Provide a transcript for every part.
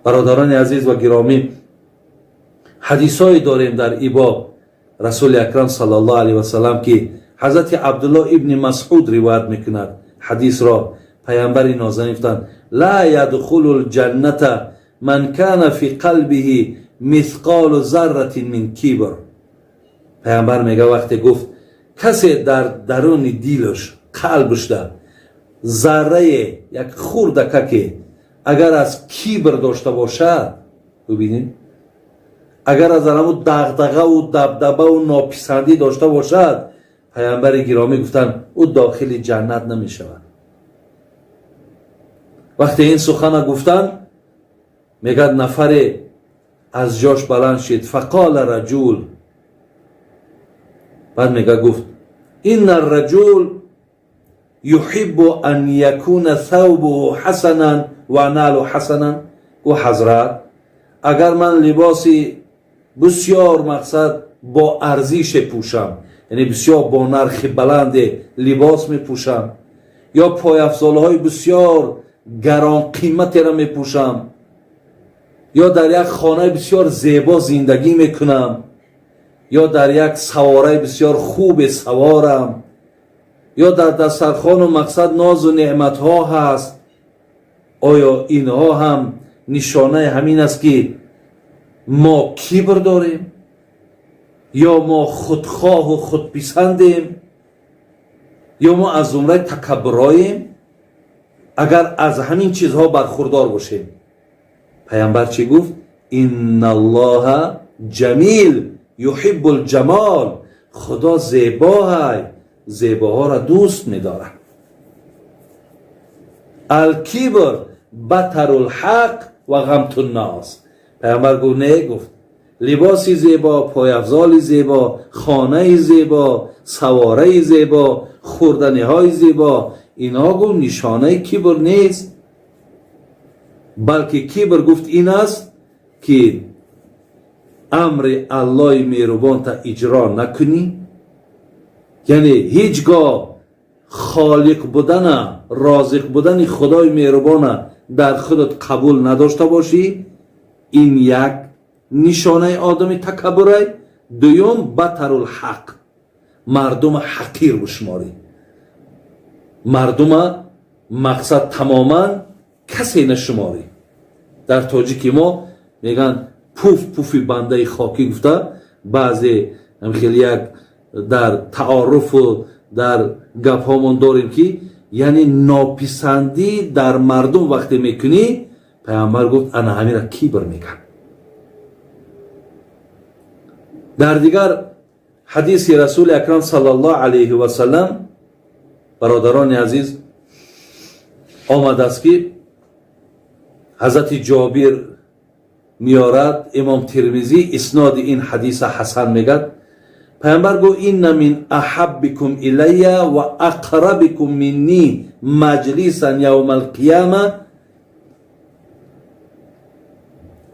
Бародарони азиз ва гиромӣ, ҳадисҳое дорем дар ибоб Расули Акрам саллаллоҳу алайҳи васаллам, ки ҳазрати Абдуллоҳ ибни Масъуд ривоят мекунад ҳадисро. Паямбари нозанин гуфтанд: ла ядхулу лҷанната ман кана фи қалбиҳи мисқолу зарратин мин кибр. Паямбар мега, вақте гуфт, касе дар даруни дилаш, қалбашда заррае, як хурдакаке агар аз кибр дошта бошад, бибинед, агар аз анаму дағдағаву дабдабаву нописандӣ дошта бошад, паямбари гиромӣ гуфтанд, ӯ дохили ҷаннат намешавад. Вақте ин сухана гуфтанд, мегӯяд, нафаре аз ҷош баланд шид. Фақола раҷул, баъд мега, гуфт: инна раҷул юҳиббу ан якуна thawбуҳу ҳасанан ва налу ҳасанан. Гу, ҳазрат, агар ман либоси бисёр, мақсад, бо арзише пӯшам, яъне бисёр бо нархи баланде либос мепӯшам ё пойафзолҳои бисёр гаронқиматеро мепӯшам ё дар як хонаи бисёр зебо зиндагӣ мекунам ё дар як савораи бисёр хубе саворам ё дар дастархону, мақсад, нозу неъматҳо ҳаст, оё инҳо ҳам нишонаи ҳамин аст, ки мо кибр дорем ё мо худхоҳу худписандем ё мо аз зумраи такаббуроем? Агар аз ҳамин чизҳо бархурдор бошем, паямбар чӣ гуфт? Инналлоҳа ҷамил юҳиббул ҷамол. Худо зебоҳай, зебоҳоро дӯст медорад. Алкибр батарул ҳақ ва ғамтуннос. Паямбар гуфт: не, гуфт, либоси зебо, пойафзоли зебо, хонаи зебо, савораи зебо, хӯрданиҳои зебо, инҳо, гуфт, нишонаи кибр нест, балки кибр, гуфт, ин аст, ки амри Аллоҳи меҳрубонта иҷро накунӣ, яъне ҳеҷ гоҳ холиқ будана, розиқ будани Худои меҳрубона дар худат қабул надошта бошӣ. Ин як нишонаи одами такаббурай. Дуюм, батарул ҳақ, мардума ҳақир бишуморӣ, мардума, мақсад, тамоман касе нашуморӣ. Дар тоҷики мо мегӯянд: пуф пуфи бандаи хокӣ гуфта, баъзе хеле як дар таоруфу дар гапҳомон дорем, ки яъне нописандӣ дар мардум вақте мекунӣ, паямбар гуфт, ана ҳамира кибр мегӯяд. Дар дигар ҳадиси Расули Акрам саллаллоҳу алайҳи васалам, бародарони азиз, омадааст, ки ҳазрати Ҷобир меорад, имом Термизӣ исноди ин ҳадиса ҳасан мегӯяд. Паямбар гуфт: инна мин аҳаббикум илайя ва ақрабикум минни маҷлисан явма алқияма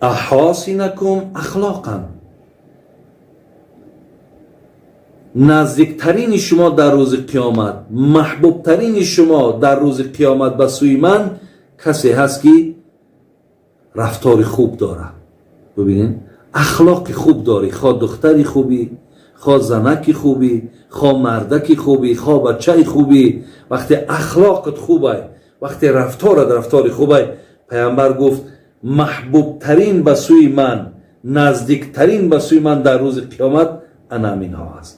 аҳосинакум ахлоқан. Наздиктарини шумо дар рӯзи қиёмат, маҳбубтарини шумо дар рӯзи қиёмат ба сӯи ман касе ҳаст, ки рафтори хуб дорад. Бибинед, ахлоқи хуб дорӣ, хо духтари хубӣ, хо занаки хубӣ, хо мардаки хубӣ, хо бачаи хубӣ, вақте ахлоқат хубай, вақте рафторат рафтори хубай, паямбар гуфт, маҳбубтарин ба сӯи ман, наздиктарин ба сӯи ман дар рӯзи қиёмат ана ҳаминҳо аст.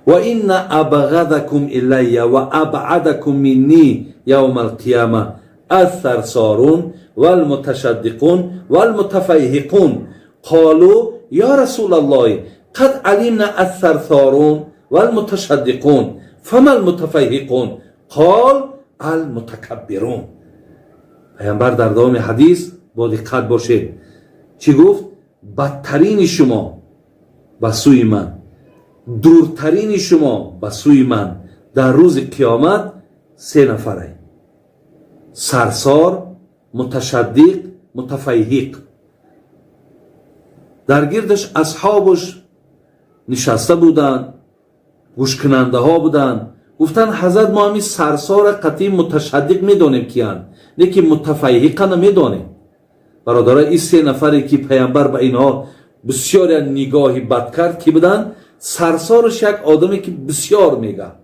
Ва инна абғадакум илайя ва абъадакум минни явма алқияма ассарсорун валмуташаддиқун валмутафайҳиқун. Қолу я расулаллоҳи, қад алимна ассарсорун валмуташаддиқун, фама алмутафайҳиқун? Қол алмутакаббирун. Паямбар дар давоми ҳадис, бо диққат бошед, чӣ гуфт? Бадтарини шумо ба сӯи ман, дуртарини шумо ба сӯи ман дар рӯзи қиёмат се нафарай: сарсор, муташаддиқ, мутафайҳиқ. Дар гирдаш асҳобаш нишаста буданд, гӯшкунандаҳо буданд. Гуфтанд: ҳазрат, мо ҳамин сарсора қатъи муташаддиқ медонем киянд, лекин мутафайҳиқа намедонем. Бародаро, ин се нафаре ки паямбар ба инҳо бисёр як нигоҳи бад кард, ки буданд? Сарсораш як одаме ки бисёр мега,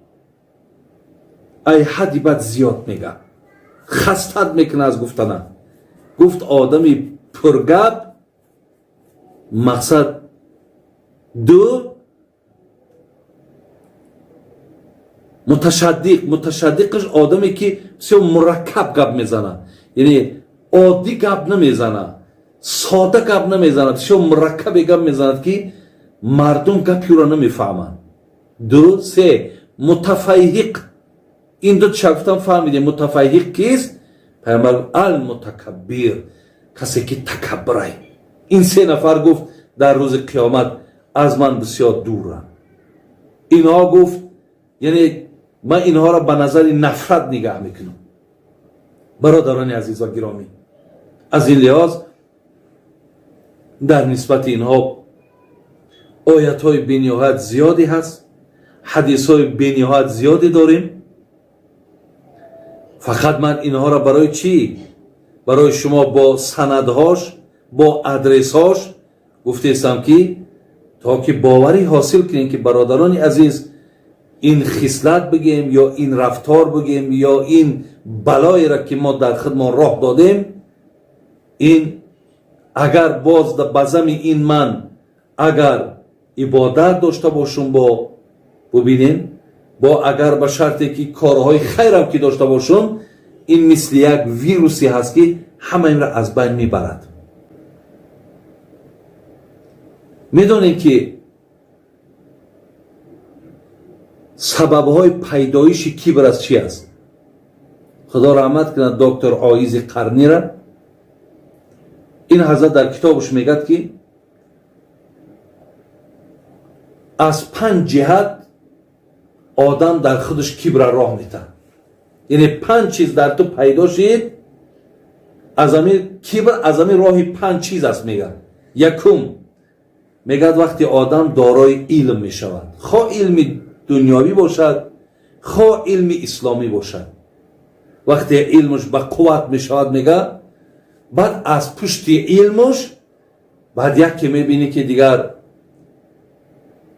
ай ҳадди бад зиёд мега, хастат мекуна аз гуфтана. Гуфт одами пургап мақсад. Ду, муташаддиқ. Муташаддиқаш одаме ки бисёр мураккаб гап мезана, яъне оддӣ гап намезана, сода гап намезанад, бисёр мураккабе гап мезанад, ки мардум гапи ӯро намефаҳманд. Ду, се, мутафайҳиқ. Ин ду ча гуфтам, фаҳмидем. Мутафайҳиқ кист? Пайғамбар: алмутакаббир, касе ки такаббурай. Ин се нафар, гуфт, дар рӯзи қиёмат аз ман бисёр дуранд инҳо. Гуфт, яъне ман инҳоро ба назари нафрат нигаҳ мекунам. Бародарони азиз ва гиромӣ, аз ин лиҳоз дар нисбати инҳо оятҳои бениҳоят зиёде ҳаст, ҳадисҳои бениҳоят зиёде дорем. Фақат ман инҳоро барои чӣ барои шумо бо санадҳош, бо адресҳош гуфтестам, ки то ки боварӣ ҳосил кунем, ки бародарони азиз, ин хислат бигем ё ин рафтор бигем ё ин балоеро ки мо дар худмон роҳ додем, ин агар боз ба зами ин ман агар ибодат дошта бошум, бо бубинем, бо агар ба шарте ки корҳои хайрам ки дошта бошум, ин мисли як вирусе ҳаст, ки ҳама инро аз байн мебарад. Медонем, ки сабабҳои пайдоиши кибр аз чӣ аст? Худо раҳмат кунад доктор Оизи Қарнира. Ин ҳазрат дар китобаш мегӯяд, ки аз панҷ ҷиҳат одам дар худаш кибра роҳ метаҳад. Яъне панҷ чиз дар ту пайдо шид, аз ами кибр аз ами роҳи панҷ чиз аст, мегӯяд. Якум, мегӯяд, вақте одам дорои илм мешавад, хо илми дунёвӣ бошад, хо илми исломӣ бошад, вақте илмаш ба қувват мешавад, мегӯяд, баъд аз пушти илмаш баъд яке мебинӣ, ки дигар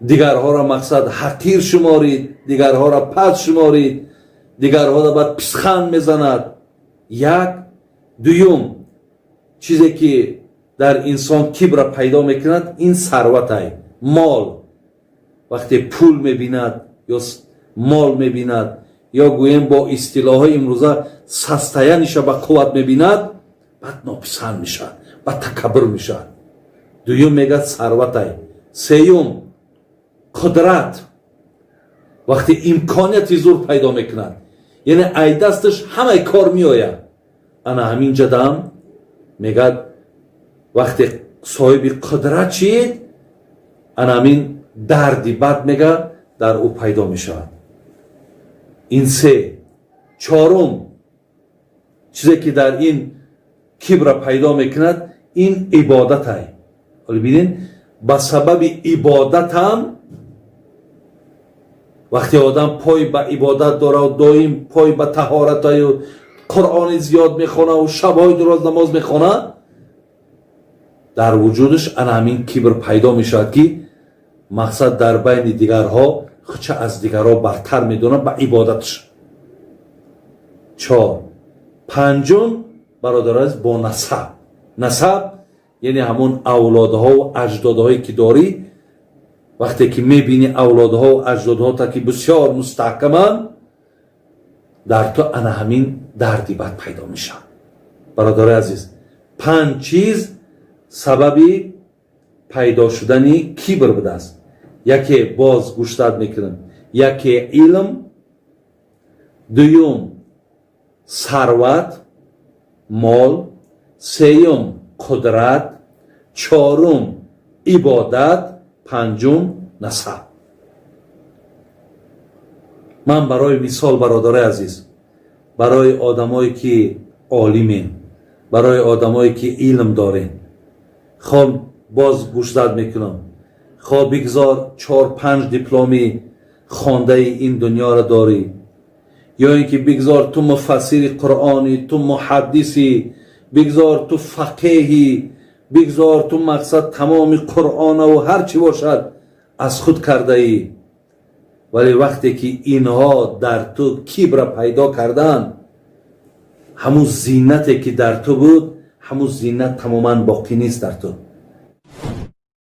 дигарҳоро мақсад ҳақир шуморид, дигарҳоро паст шуморид, дигарҳоро баъд писханд мезанад. Як. Дуюм чизе ки дар инсон кибра пайдо мекунад, ин сарватай, мол. Вақте пул мебинад ё мол мебинад, ё гӯем бо истилоҳҳои имрӯза састаяниша ба қувват мебинад, баъд нописанд мешавад, баъд такаббур мешавад. Дуюм, мегӯяд, сарватай. Сеюм, қудрат. Вақте имконияти зур пайдо мекунад, яъне ай дасташ ҳамаи кор меояд, ана ҳамин ҷадам, мегӯяд, вақте соҳиби қудрат шид, ана ҳамин дарди бад, мега, дар ӯ пайдо мешавад. Ин се. Чорум чизе ки дар ин кибра пайдо мекунад, ин ибодатай. Ҳоло бинед, ба сабаби ибодатам вақте одам пой ба ибодат дорад, доим пой ба таҳоратаю Қуръони зиёд мехонаву шабҳои дуроз намоз мехонад, дар вуҷудаш ана ҳамин кибр пайдо мешавад, ки мақсад дар байни дигарҳо худша аз дигарҳо бартар медонад ба ибодаташ. Чор. Панҷум, бародар азиз, бо насаб. Насаб яъне ҳамон авлодҳову аҷдодҳое ки дорӣ. Вақте ки мебинӣ авлодҳову аҷдодҳота ки бисёр мустаҳкаманд, дар ту ана ҳамин дарди бад пайдо мешавад. Бародари азиз, панҷ чиз сабаби пайдо шудани кибр будааст. Яке, боз гӯштад мекунам, яке илм, дуюм сарват, мол, сеюм қудрат, чорум ибодат, панҷум насаб. Ман барои мисол, бародарои азиз, барои одамое ки олимен, барои одамое ки илм дорен, хоб боз гӯшзад мекунам, хоб бигзор 4-5 дипломи хондаи ин дунёро дорӣ, ё ин ки бигзор ту муфассири Қуръонӣ, ту муҳаддисӣ, Бигзор ту фақеҳӣ, бигзор ту, мақсад, тамоми Қуръонаву ҳар чӣ бошад, аз худ кардаӣ, вале вақте ки инҳо дар ту кибра пайдо карданд, ҳамун зинате ки дар ту буд, ҳамун зинат тамоман боқӣ нест дар ту.